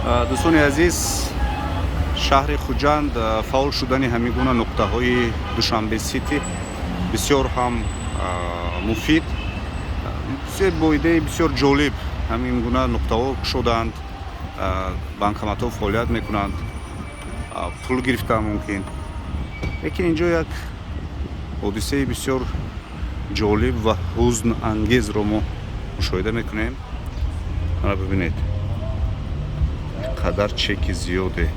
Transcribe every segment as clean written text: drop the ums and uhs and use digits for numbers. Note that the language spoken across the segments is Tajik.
Дӯстони азиз, шаҳри Хуҷанд фаъол шудани ҳамин гуна нуқтаҳои Душанбе Сити бисёр ҳам муфид, бо идеяи бисёр ҷолиб ҳамин гуна нуқтаҳо кушодаанд, банкоматҳо фаъолият мекунанд, пул гирифтан мумкин. Лекин инҷо як ҳодисаи бисёр ҷолиб ва ҳузнангезро мо мушоҳида мекунем. Ана бибинед, қадар чеки зиёде.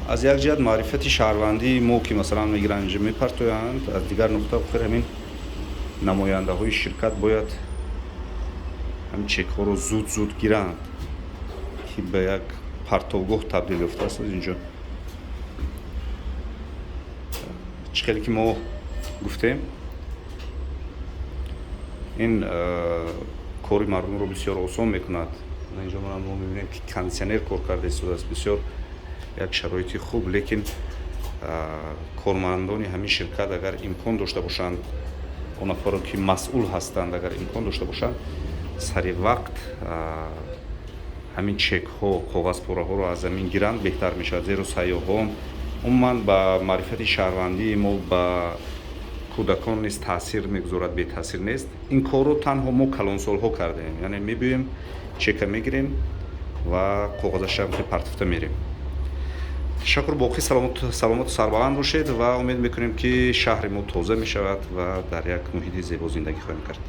Аз як ҷиҳат маърифати шаҳрвандии мо, ки масалан мегиранд, инҷо мепартоянд, аз дигар нуқта охир ҳамин намояндаҳои ширкат бояд ҳамин чекҳоро зуд зуд гиранд, ки ба як партовгоҳ табдил ёфтааст. Аз инҷо чӣ хеле ки мо гуфтем, ин кори мардумро бисёр осон мекунад. Инҷо мо мебинем, ки кондитсионер кор карда истодааст, бисёр як шароити хуб. Лекин кормандони ҳамин ширкат агар имкон дошта бошанд, он нафаро ки масъул ҳастанд, агар имкон дошта бошанд, сари вақт ҳамин чекҳо, коғазпораҳоро аз замин гиранд, беҳтар мешавад. Зеро сайёҳон, умуман ба маърифати шаҳрвандии мо, ба кӯдакон низ таъсир мегузорад, бетаъсир нест. Ин корро танҳо мо калонсолҳо кардаем, яъне мебиёем, чека мегирем ва коғазашам партофта мерем. Ташаккур, боқӣ саломату сарбаланд бошед ва умед мекунем, ки шаҳри мо тоза мешавад ва дар як муҳити зебо зиндагӣ хоҳем кард.